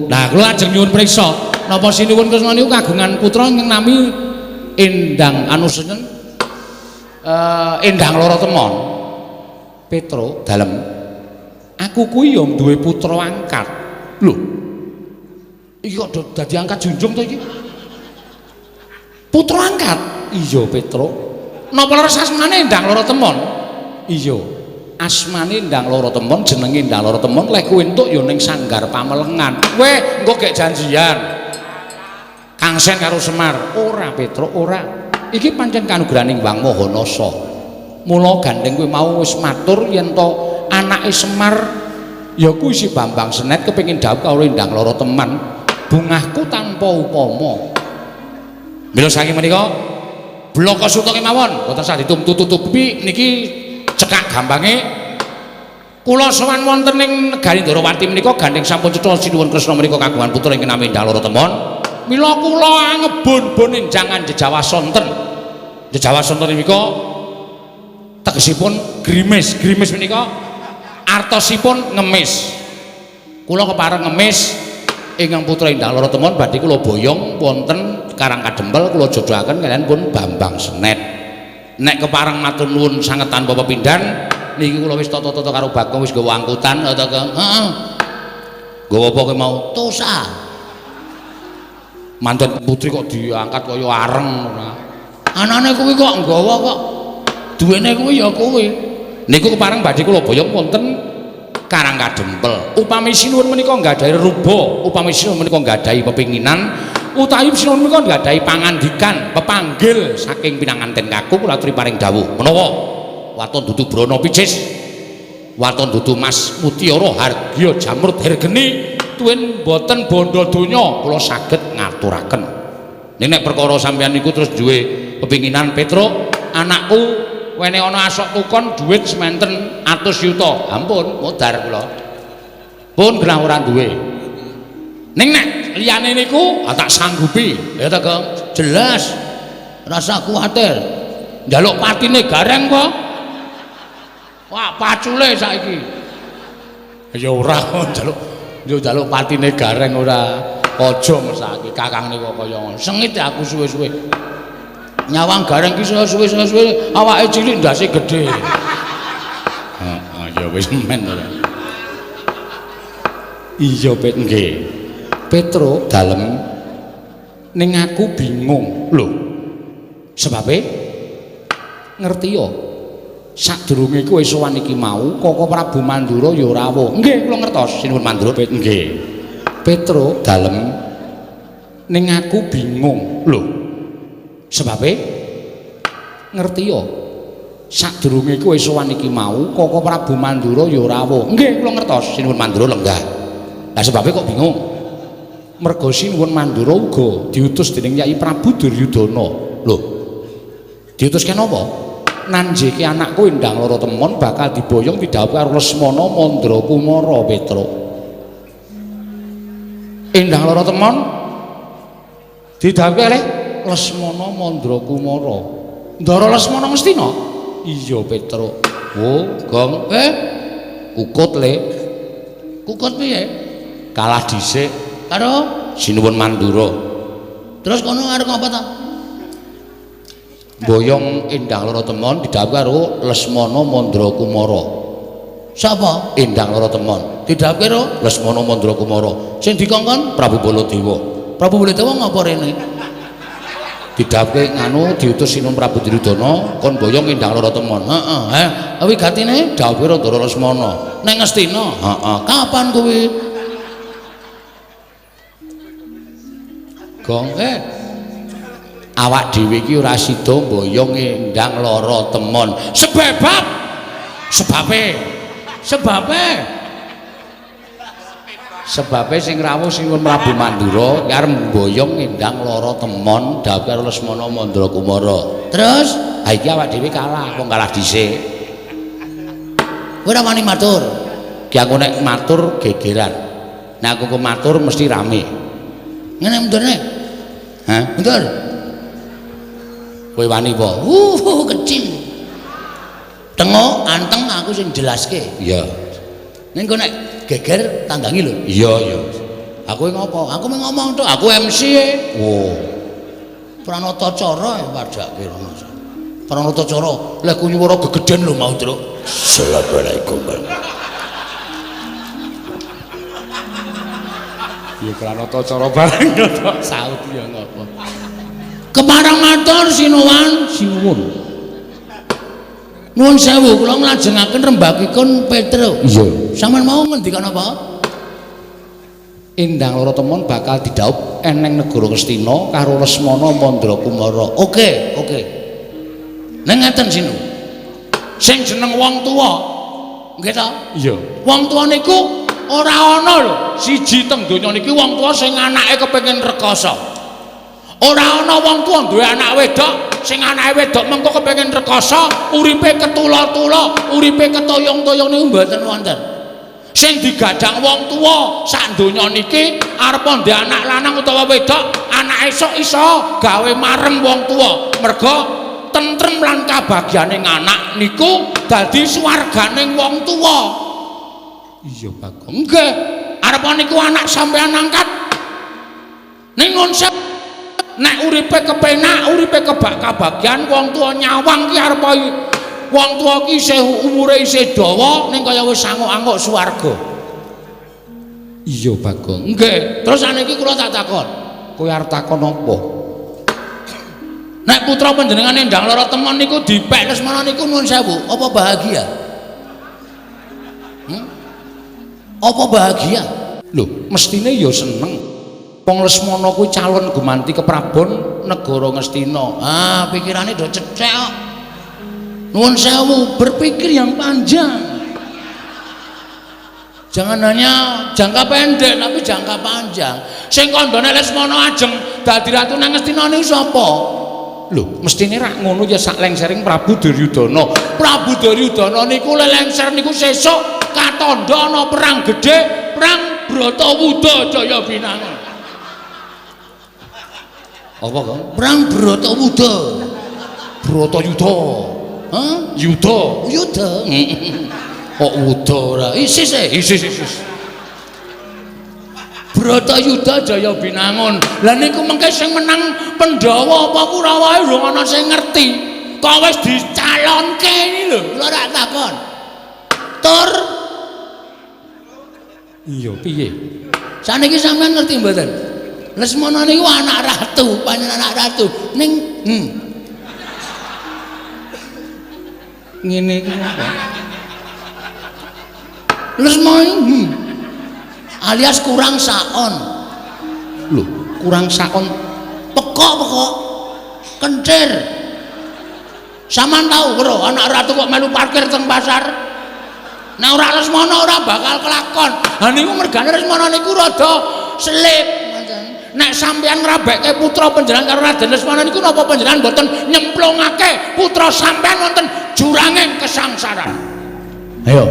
Lah kula ajeng nyuwun priksa, napa Sinuwun Kresna niku kagungan putra ingkang nami Endang anu sinten? Endang Lara Temon. Petruk dalem. Aku kuwi ya duwe putra angkat. Lho. Iki kok dadi angkat junjung to iki? Putra angkat? Iya, Petruk. Napa leres asmane Endang Lara Temon? Iya. Asmane Endang Lara Temon, jenenge Endang Lara Temon, lek kowe entuk ya ning Sanggar Pamelengan. Weh, engko gek janjian. Kangsen karo Semar. Ora, Petruk, ora. Iki pancen kanugrahaning Wang Maha Nasa. Mula gandeng kowe mau wis matur yen to anake Semar ya kuwi si Bambang Senet kepengin dhawuh karo Endang Lara Teman, bungahku tanpa upama. Mila saking menika bloko suta kemawon boten sah ditumtu-tutupi niki cekak gampange kula sowan wonten ing negari Ndorowati menika gandeng sampun cetha Sinuwun Kresna menika kagungan putra ingkang nami Endang Lara Temon. Mila kula angebon-bon enjangan jejawa sonten. Jejawa sonten menika tegesipun grimis. Grimis menika artosipun ngemis. Kula kepareng ngemis ingkang putra Endang Lara Temon badhe kula boyong wonten Karang Kadempel kula jodohaken kaliyan pun Bambang Senet. Nek kepareng matur nuwun sanget tanpa pepindhan, niki kula wis tata-tata karo Bagong wis nggawa angkutan ta, Kang. Heeh. Nggawa apa kowe mau? Tosa. Manten putri kok diangkat kaya areng ora. Anane kuwi kok nggawa kok. Duwene kuwi ya kuwi. Niku kepareng badhe kula boyong wonten Karang Kadempel. Upami sinuwun menika nggadahi ruba, upami sinuwun menika nggadahi pepinginan, utawi sinuwun menika nggadahi pangandikan, pepanggil saking pinanganten kakung kula aturi paring dawuh. Menawa waton dudu brana picis, waton dudu mas mutiara hargya jamrut hergeni, tuwin boten bondo donya kula saged ngaturaken. Ning nek perkara sampeyan niku terus duwe pepinginan Petruk, anakku wene ana asok tukon dhuwit sementen atus yuta. Ampun, modar kula. Pun genah ora duwe. Ning nek liyane niku tak sanggupi. Ya ta, Gong? Jelas. Rasa kuwatir. Njaluk patine gareng kok. Wah, pacule saiki. Ya ora njaluk, yo njaluk patine gareng ora. Aja mesake kakang niku kaya ngono. Sengit aku suwe-suwe. Nyawang gareng ki suwe-suwe awake cilik ndase gedhe. Heeh, ya wis men ora. Iya, Pet, nggih. Petruk dalem ning aku bingung. Lho. Sebabe ngerti ya. Sadurunge kowe sowan iki mau Koko Prabu Mandura ya rawuh. Nggih, kula ngertos Sinuwun Mandura. Pet, nggih. Petruk dalem ning aku bingung. Lho. Sebabe ngerti ya. Sadurunge kowe sowan iki mau Koko Prabu Mandura ya rawuh. Nggih, kula ngertos Sinuwun Mandura lenggah. Lah sebabe kok bingung? Merga Sinuwun Mandura uga diutus dening Yai Prabu Duryudana. Lho. Diutuske napa? Nanjeke anakku Endang Lara Temon bakal diboyong didhawuhi karo Lesmana Mandra Kumara Petruk. Endang Lara Temon didhawuhi kalih Lesmana Mandra Kumara. Ndara Lesmana Ngastina? Iya, Petruk. Oh, Gong. Kukut le. Kukut piye? Kalah dhisik karo Sinuwun Mandura. Terus kono arep ngapa ta? Boyong Endang Lara Temon didhawuhi karo Lesmana Mandra Kumara. Sapa? Endang Lara Temon. Didhawuhi karo Lesmana Mandra Kumara. Sing dikongkon Prabu Baladewa. Prabu Baladewa ngapa rene? Didhawuhke nganu diutus Sinuwun Prabu Duryudana kon boyong Endang Lara Temon. Heeh, wigatine dawuhe Ndara Lesmana. Nang Ngastina. Heeh. Kapan kuwi? Gong, awak dhewe iki ora sida mboyong Endang Lara Temon. Sebab sebabe sing rawuh Sinuwun Prabu Mandura arep mboyong Endang Lara Temon dawuh karo Lesmana Mandra Kumara. Terus ha iki awak dhewe kalah, wong kalah dhisik. Kowe ora wani matur. Ki aku nek matur gegeran. Nek aku matur mesti rame. Ngene mundurne. Hah? Mundur. Kowe wani apa? Kecil. Tengok anteng aku sing jelaske. Iya. Ning kok nek geger tanggangi lho. Iya, iya. Aku ngopo? Aku mung ngomong tok, aku MC e. Oh. Pranata cara padake rono. Pranata cara, lek ku nyuwara gegeden lho mau, Truk. Assalamualaikum. Ya pranata cara bareng kok saut ya ngopo. Kepareng matur sinuwun, sinuwun. Nuwun sewu kula nglajengaken rembagipun Petruk. Iya. Sampeyan mau ngendikan apa? Endang Lara Temon bakal didhaup eneng negara Ngastina karo Lesmana Mandra Kumara. Oke, oke. Ning ngeten sinu. Sing jeneng wong tuwa, nggih ta? Iya. Wong tuwa niku ora ana lho. Siji teng donya niki wong tuwa sing anake kepengin rekoso. Ora ana wong tuwa duwe anak wedok sing anake wedok mengko kepengin rekoso, uripe ketula-tula, uripe ketoyong-toyong niku mboten wonten. Sing digadang wong tuwa sak donya niki arep ndek anak lanang utawa wedok, anak esuk iso gawe marem wong tuwa. Merga tentrem lan kabagyane anak niku dadi swarganing wong tuwa. Iya, Bagong. Nggih, arep niku anak sampean angkat. Ning nun Nek uripe kepenak, uripe kebak kabagyan, wong tuwa nyawang ki arep wong tuwa ki isih umure isih dawa ning kaya wis anguk-anguk swarga. Iya, Bagong. Nggih. Terus saniki kula tak takon. Kowe arep takon apa? Nek putra panjenengan Endang Lara Temon niku dipek Lesmana niku nuwun sewu, apa bahagia? Apa bahagia? Lho, mestine ya seneng. Wong Lesmana kuwi calon gumanti keprabon negara Ngastina. Ah, pikirane do cethek kok. Nuwun sewu, berpikir yang panjang. Jangan hanya jangka pendek tapi jangka panjang. Sing kandhane Lesmana ajeng dadi ratu nang Ngastina niku sapa? Lho, mestine rak ngono ya sak lengsering Prabu Duryudana. Prabu Duryudana niku lelengser niku sesuk katandha ana perang gedhe, perang Bratawuda Jaya Binangun. Apa kok? Perang Bratawuda. Bratayuda. Hah? Yuda. Yuda. Kok wuda ora? Isis e, isis isis. Bratayuda Jaya Binangun. Lah niku mengke sing menang Pandhawa apa Kurawa urung ana sing ngerti. Kok wis dicalonke iki lho, kula ora takon. Tur iya piye? Saniki sampean ngerti mboten? Lesmana niku anak ratu, panjenengan anak ratu ning ngene iki apa? Lesmana alias kurang saon. Lho, kurang saon pekok-pekok kencir. Sampeyan tau bro, anak ratu kok melu parkir teng pasar? Nek ora Lesmana ora bakal kelakon. Ha niku mergane Lesmana niku rada selip ngoten. Nek sampeyan ngrabekke putra panjenengan karo Raden Lesmana niku napa panjenengan mboten nyemplungake putra sampeyan wonten juranging kesangsaran? Ayo.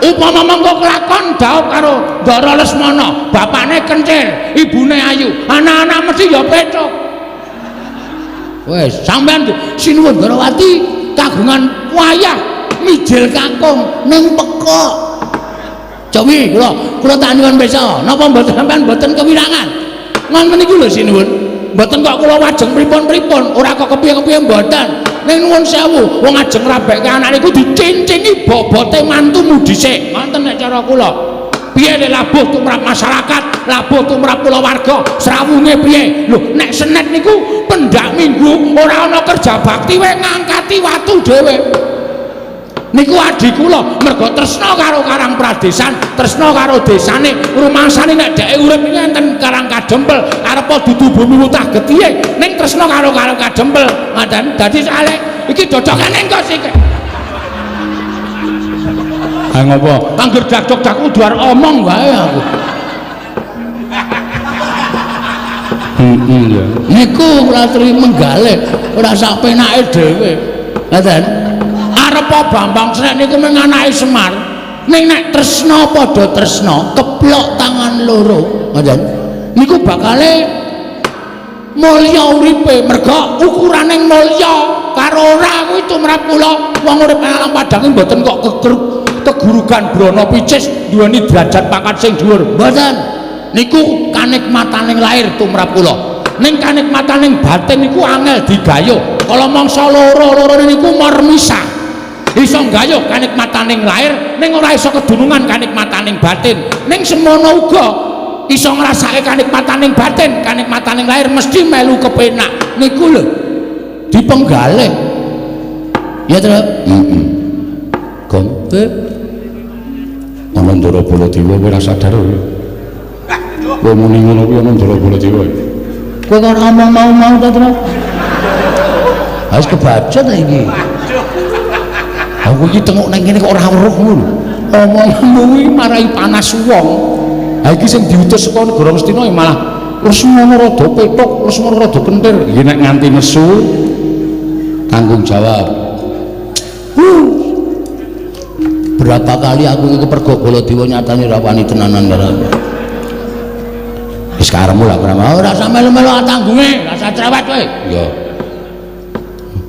Upama mengko kelakon dhaup karo Ndara Lesmana, bapakne kencil, ibune ayu, anak-anak mesti ya pecuk. Wes, sampeyan sinuwun Ndrawati kagungan wayah mijil kakung ning pekok. Cobi kula tak nyuwun pirsa, napa mboten sampeyan mboten kewirangan? Ngoten niku lho sinuwun. Mboten kok kula wajeng pripun-pripun, ora kok kepiye-kepiye mboten. Ning nuwun sewu, wong ajeng ngrabekke anak niku dicincingi bobote mantumu dhisik. Ngoten nek cara kula. Piye nek labuh tumrap masyarakat, labuh tumrap kulawarga, srawunge piye? Lho, nek senet niku pendak minggu ora ana kerja bakti wae ngangkati watu dhewe. Niku adi kula mergo tresna karo Karang Pradesan, tresna karo desane, rumangsane nek dheke urip iki enten Karang Kadempel, arep dudu bumi wutah getihe, ning tresna karo Karang Kadempel. Ngoten. Dadi sale iki dodokane engko sik. Ha ngopo? Angger dak-dak kudu arep omong wae aku. Heeh ya. Niku kula aturi menggalih, ora sak penake dhewe. Ngoten. Arepa Bambang Srek niku mung anake Semar. Ning nek tresna padha tresna, keplok tangan loro. Ngoten. Niku bakale mulya uripe, merga ukurane mulya karo ora kuwi tumrap kula wong urip nang alam padang mboten kok kegurugan brana picis duweni derajat pangkat sing dhuwur. Mboten. Niku kanikmataning lahir tumrap kula. Ning kanikmataning batin niku angel digayuh. Kala mangsa loro-lorone niku marmisah. Iso nggayuh kanikmataning lahir ning ora iso kedunungan kanikmataning batin. Ning semono uga iso ngrasake kanikmataning batin, kanikmataning lahir mesti melu kepenak. Niku lho dipenggalih. Ya, Tru? Heeh. Gong, ana Ndara Baladewa kowe ora sadar kowe. Kowe muni ngono kuwi ana Ndara Baladewa. Kowe kok ora omong mau-mau ta, Tru? Wis kebaca ta iki. Aku iki tengok nang kene kok ora weruh ngono. Omonganmu kuwi marai panas wong. Ha iki sing diutus saka negara Ngastina malah Lesmana rada pethuk, Lesmana rada kentir. Iki nek nganti nesu tanggung jawab. Berapa kali aku iki kepergok Baladewa nyatane ra wani tenanan karo aku. Wis karepmu lah ora mau ora usah melu-melu tanggunge, ora usah cerewet kowe. Iya.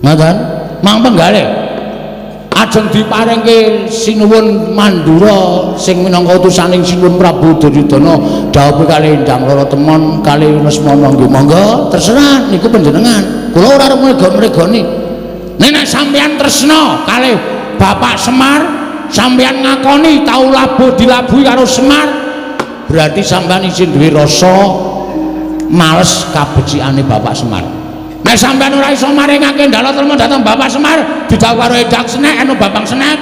Ngoten, mang penggalih. Ajeng diparingke Sinuwun Mandura sing minangka utusaning Sinuwun Prabu Duryudana dhawuh kalih Endang Rara Temon kalih Lesmana nggih monggo terserah niku panjenengan. Kula ora arep mrega-mregani. Nek sampeyan tresna kalih Bapak Semar, sampeyan ngakoni tau labuh dilabuhi karo Semar, berarti sampeyan isih duwe rasa males kabecikane Bapak Semar. Nek sampeyan ora iso maringake Ndala Trema dhateng Bapak Semar, didhawuh karo Endang Senek anu Babang Senek.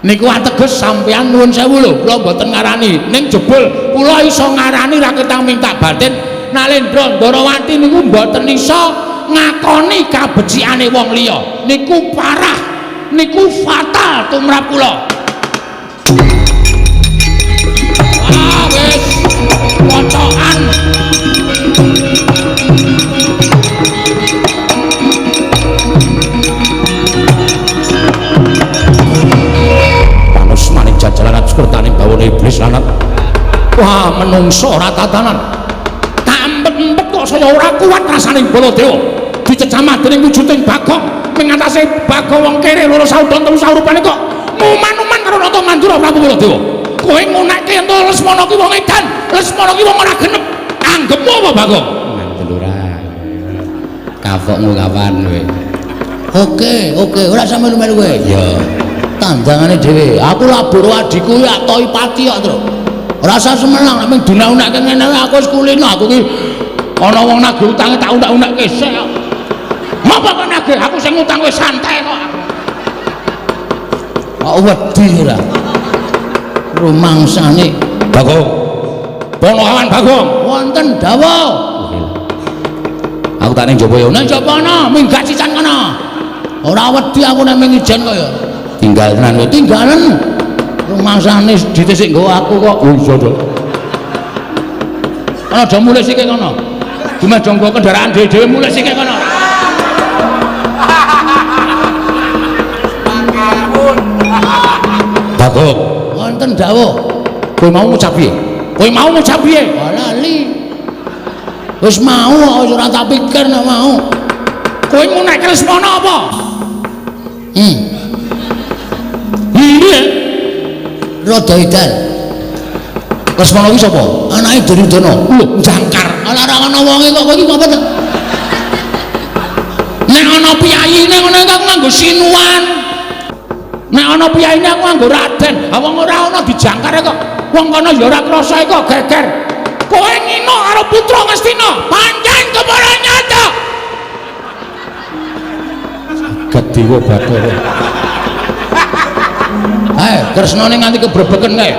Niku ateges sampeyan nuwun sewu lho, kula mboten ngarani. Ning jebul kula iso ngarani ra ketang minta batin Nalendra Ndorowati niku mboten iso ngakoni kabecikane wong liya. Niku parah, niku fatal tumrap kula. Ah wis pocokan. Panus maning jajalan kertaning bawone iblis lanat. Wah, menungso ora tatanan. Tak empet-empet kok saya ora kuat rasane Baladewa. Dicecamah dening wujuding Bagong, mengatasi Bagong wong kere loro saudon telu saurupane kok muman-uman karo Nata Mandura Prabu Baladewa. Kowe ngunekke ento Lesmana ki wong edan, Lesmana ki wong ora genep. Anggepmu apa Bagong? Mantel ora. Kapokmu kapan kowe? Oke, oke, ora sampe melu kowe. Iya. Tandangane dhewe. Aku labur adhiku ya toi pati kok, Tru. Ora usah semenang nek mung dunak-unakke ngene aku wis kulino aku ki ana wong nagih utange tak unak-unakke sik kok. Apa kok nagih? Aku sing ngutang wis santai kok aku. Kok wedi ora? Rumangsane Bagong. Ponokawan Bagong. Wonten dawuh. Aku tak ning jaba ya. Nang jaba ana, minggat sisan kono. Ora wedi aku nek ming ijen kok ya. Tinggal tenan kowe. Tinggalen. Rumangsane dite sik nggawa aku kok. Oh iya to. Ana aja mulih sik kono. Dumeh do nggawa kendaraan dhewe-dhewe mulih sik kono. Bagong. Wonten dawuh. Kowe mau ngucap piye? Kowe mau ngucap piye? Oh, lali. Wis mau kok ora tak pikir nek mau. Kowe ngunekke Lesmana apa? Iya. Rada edan. Lesmana ki sapa? Anake Duryudana. Lho, jangkar. Ala ora ana wonge kok kowe iki apa to? Nek ana piyayine ngono aku nganggo sinuan. Nek ana piyayine aku nganggo raden. Ha wong ora ana dijangkar kok. Wong kono ya ora krasa kok geger. Kowe ngino karo putra Ngastina, pancen kepara nyata. Gedewa Bathara. Ae, Kresnane nganti kebrebeken kae.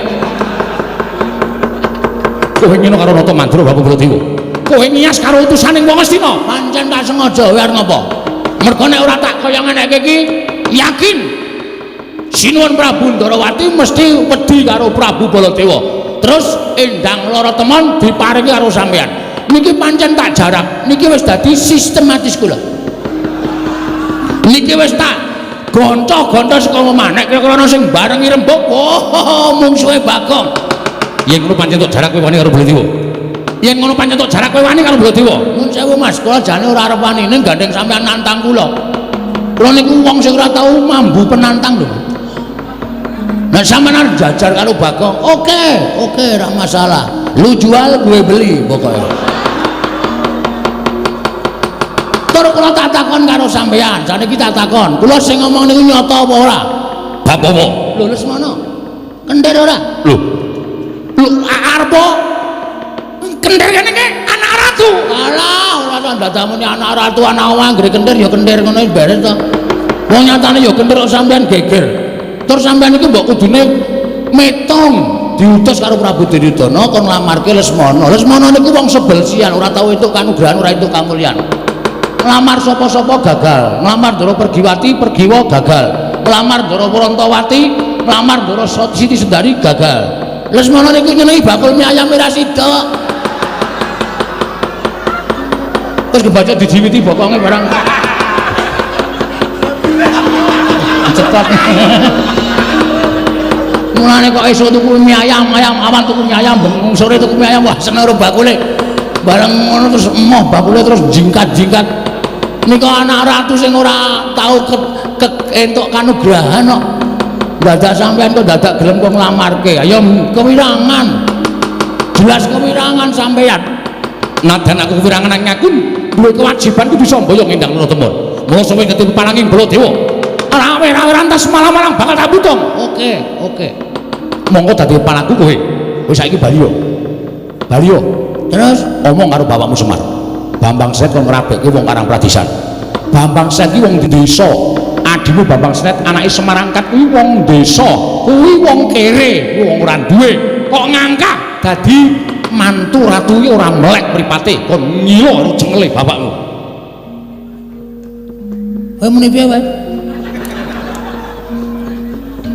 Kowe ngino karo Nata Mandura Bapak Baladewa. Kowe ngiyas karo utusaning wong Ngastina, pancen tak sengaja kowe arep ngopo? Mergo nek ora tak kaya ngeneke iki, yakin Sinuwun Prabu Ndarawati mesti wedi karo Prabu Baladewa. Terus Endang Lara Temon diparingi karo sampeyan. Niki pancen tak jarak, niki wis dadi sistematis kula. Niki wis tak gonco-gonco saka omah. Nek kira-kira ana sing barengi rembug, oh mungsuhe Bagong. Yen ngono pancen tok jarak kowe wani karo Baladewa. Yen ngono pancen tok jarak kowe wani karo Baladewa. Nuwun sewu Mas, kula jane ora arep wani ning gandeng sampeyan nantang kula. Kula niku wong sing ora tau mambu penantang lho. Nek sampeyan jajar karo Bagong, oke, oke ora masalah. Lu jual gue beli pokoknya. Tur kula tak takon karo sampeyan, saniki tak takon. Kula sing ngomong niku nyata apa ora? Bab apa? Lho Lesmana. Kendir ora? Lho. Lho arep kendir kene iki anak ratu. Alah, ora tak ndadamune anak ratu, anak wong anggere kendir ya kendir ngono beres to. Wong nyatane ya kendir kok sampeyan geger. Terus sampeyan iki mbok kudune metong diutus karo Prabu Duryudana kon nglamarke Lesmana. Lesmana niku wong sebel sial, ora tau entuk kanugrahan, ora entuk kamulyan. Nglamar sapa-sapa gagal, nglamar Ndara Pergiwati, Pergiwa gagal. Nglamar Ndara Prantawati, nglamar Ndara Siti Sendari gagal. Lesmana niku nyenengi bakul mie ayam ora sida. Terus kebaca dijiwiti bokonge barang. Cetot. Mulane kok esuk tuku mie ayam, ayam awan tuku mie ayam, bengi sore tuku mie ayam, wah seneng karo bakule. Bareng ngono terus emoh bakule terus jingkat-jingkat. Nika anak ratu sing ora tau entuk kanugrahan kok. Dadak sampean kok dadak gelem kok nglamarke. Ayo kewirangan. Jelas kewirangan sampean. Nadan aku kewirangan nang aku duwe kewajiban kudu bisa mboyong Endang Loro Temon. Mula suwe ngetu paranging Baladewa. Rawe-rawe rantas malam-malam bakal tak butung. Oke, oke. Monggo dadi palangku kowe. Wis saiki bali yo. Bali yo. Terus omong karo bapakmu Semar. Bambang Senet kon ngrabekke wong Karang Pradisan. Bambang Senet ki wong desa. Adimu Bambang Senet anake Semar angkat kuwi wong desa. Kuwi wong kere, kuwi wong ora duwe. Kok ngangkah dadi mantu ratu iki ora melek mripate, kon ngilo karo cengele bapakmu. Kowe muni piye wae?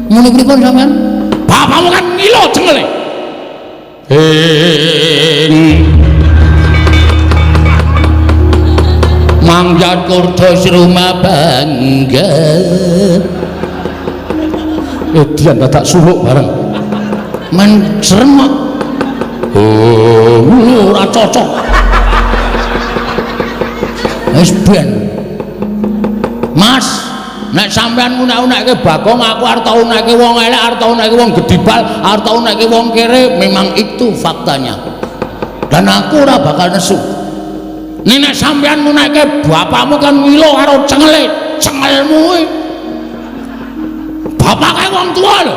Muni pripun sampean? Bapakmu kan ngilo cengele. Mangyat kurdos rumah bangga. Edian dadak suluk bareng. Men serem kok. Oh, ora cocok. Wis ben. Mas, nek sampean ngunek-unekke Bagong, aku arep tau unekke wong elek, arep tau unekke wong gedibal, arep tau unekke wong kere, memang itu faktanya. Dan aku ora bakal nesu. Nek sampean ngunekke bapakmu kan ngilo karo cengele, cengelmu kuwi. Bapak kae wong tuwa lho.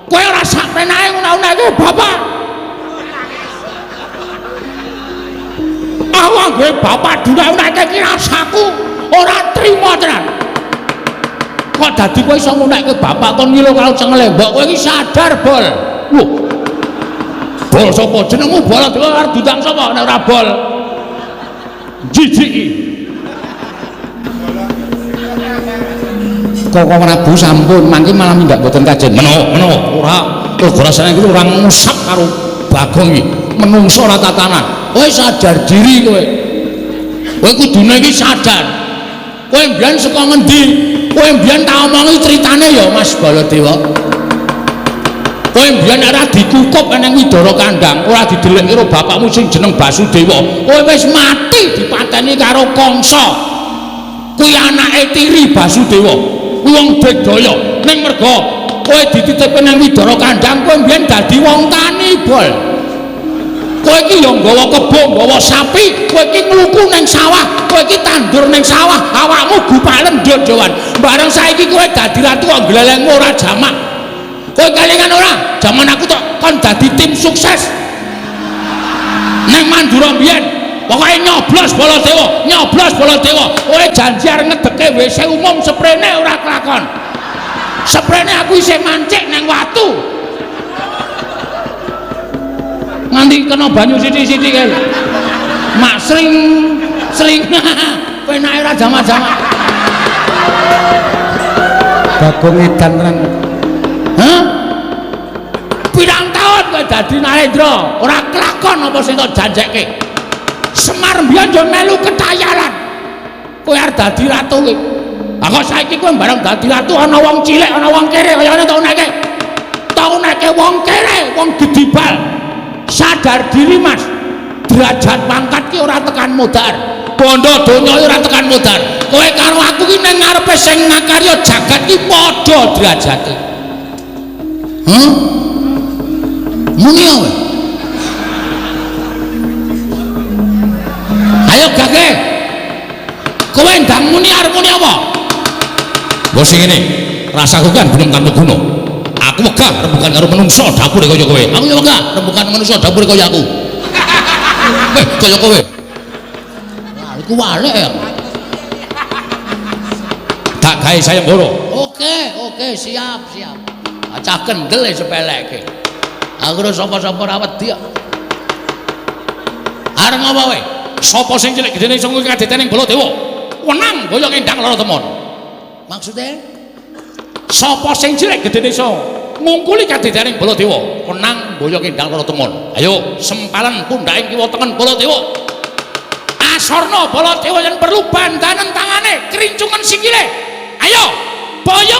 Kowe ora sak penake ngunek-unekke bapak. Aku anggo bapak dunek-unekke iki rasaku ora trima tenan. Kok dadi kowe iso ngunekke bapak kon ngilo karo cengele? Mbok kowe iki sadar, Bol. Lho. Bol sapa? Jenengmu Baladewa arep diundang sapa nek ora Bol? Jijik iki. Koko Prabu sampun mangke malah mindak mboten kajen. Menawa ora ora rasane iki ora ngusap karo Bagong iki. Menungso ora tatanan. Kowe sadar diri kowe. Kowe kudune iki sadar. Kowe mbiyen saka ngendi? Kowe mbiyen tak omongi critane ya Mas Baladewa. Kowe mbiyen ora dikukup nang Widara Kandang, ora didelik karo bapakmu sing jeneng Basudewa. Kowe wis mati dipateni karo Kangsa. Kuwi anake tiri Basudewa. Kuwi wong digdaya. Ning merga kowe dititipke nang Widara Kandang, kowe mbiyen dadi wong tani, Bol. Kowe iki ya nggawa kebo, nggawa sapi, kowe iki ngluku ning sawah, kowe iki tandur ning sawah, awakmu gupalen ndondowan. Bareng saiki kowe dadi ratu kok glelengmu ora jamak. Kowe kelingan ora? Jaman aku tok kon dadi tim sukses. Ning Mandura mbiyen, pokoke nyoblos Baladewa, nyoblos Baladewa. Kowe janji arep ngedeke WC umum seprene ora kelakon. Seprene aku isih mancik nang watu. Nganti kena banyu sithik-sithik kae lho. Mak sring sring penake ora jamak-jamak. Bagong edan tenan. Hah? Pirang taun kowe dadi Narendra, ora kelakon apa sing tok janjekke. Semar mbiyen yo melu ketayalan. Kowe arep dadi ratu kowe. Lah kok saiki kowe bareng dadi ratu ana wong cilik, ana wong kere kaya ngene tok uneke. Tok uneke wong kere, wong gedibal. Sadar diri Mas, derajat pangkat ki ora tekan modar, bondo donya ora tekan modar. Kowe karo aku ki ning ngarepe sing ngakarya jagat ki padha derajate. Hah? Muni kowe. Ayo gage. Kowe ndang muni arep muni apa? Mbok sing ngene, rasaku kan gunung tanpa guna. Aku wegah rembukan karo menungso dapure kaya kowe. Aku ya wegah rembukan menungso dapure kaya aku. Kaya kowe. Wah, iku walek ya. Tak gawe sayembara. Oke, oke, siap, siap. Acah kendel e sepeleke. Aku ora sapa-sapa ora wedi kok. Arep ngopo kowe? Sapa sing cilik gedene iso ngungkul kadetene Baladewa? Wenang boyong Endang Loro Temon. Maksude? Sapa sing cilik gedene iso ngungkuli kadetene Baladewa? Wenang boyong Endang Loro Temon. Ayo sempalan pundhake kiwa tengen Baladewa. Asorna Baladewa yen perlu bandanen tangane, krincungen sikile. Ayo boyong